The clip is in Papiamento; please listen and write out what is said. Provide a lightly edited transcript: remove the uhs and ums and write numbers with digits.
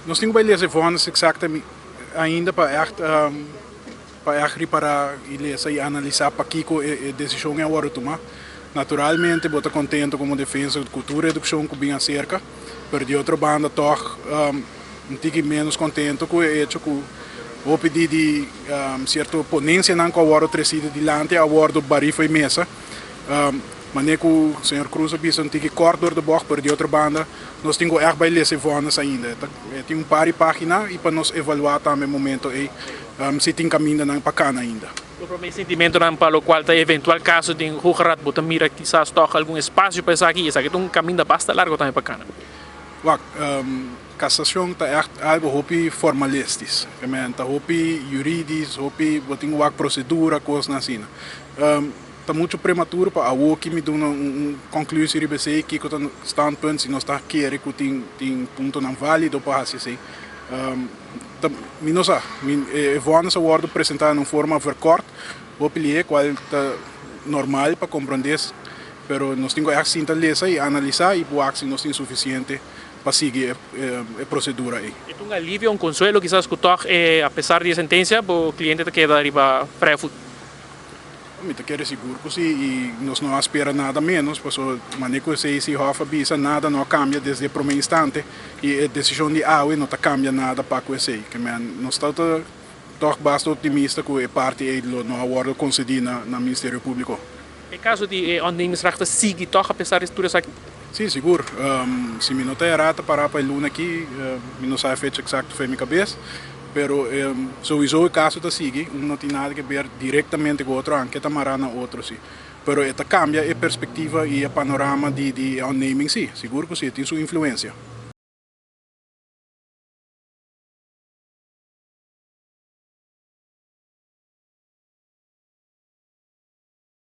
Nos tin ku bai lesa e vonnis eksakto ainda pa ègt pa ègt ripará i lesa i analisá pakiko e desishon ei a wòrdu tumá. Naturalmente bo ta kontento komo defensa ku tur redukshon ku bin aserka, pero di otro banda tòg un tiki ménos kontento ku e echo ku hopi di di sierto ponensianan ku a wòrdu tresido dilanti a wòrdu barí fo'i mesa. Manera ku señor Cruz a bisa un tiki kòrt dor de bògt, pero di otro banda nos tin ku ègt bai lesa e vònes ainda. E tin un par di página i pa nos evaluá tambe e momento ei si tin kamindanan pa kana ainda. Bo promé sentimentonan pa lokual ta eventual kaso den Hoge Raad, bo ta mira kisas tòg algun espasio pa esaki i esaki ta un kaminda basta largo tambe pa kana. Wak, kasashon ta ègt algu hopi formalistis, ta hopi yuridis, hopi bo tin ku wak prosedura, kosnan asina. Ta mucho prematuro pa awoki mi duna un conclusie riba esey, kico ta standpunt, si nos ta kere cu tin puntonan valido pa haci esey. Ta, mi no sa. Mi, e vonnis a wordo presenta na un forma verkort, hopi lihe, cual ta normal pa comprende, pero nos tin cu echt sinta lesa y analisa y wak si nos tin suficiente pa sigui e procedura ey. E ta un alivio, un consuelo kisas cu toch a pesar di e sentencia bo cliente ta keda riba vrije voet? Mi ta kere sigur ku si i nos no a spera nada ménos, pasobra manera ku esei si Hof a bisa nada no a kambia desde e promé instante i e desishon di awe no ta kambia nada pa ku esei. Ke men nos ta tòg basta optimista ku e parti ei lo no a wòrdu konsedí na Ministerio Públiko. E kaso di e ondernemingsrecht ta sigui tòg apesar di tur esaki? Sí, sigur. Si mi no ta erá ta pará pa e luna aki, mi no sa e fecha eksakto for mi kabes. Pero souiso e caso ta sigui, un no tin nada ke ber directamente cu otro, anke ta mara na otro si. Pero e ta cambia e perspectiva y e panorama di e onderneming si, sigur cu si, e tin su influencia.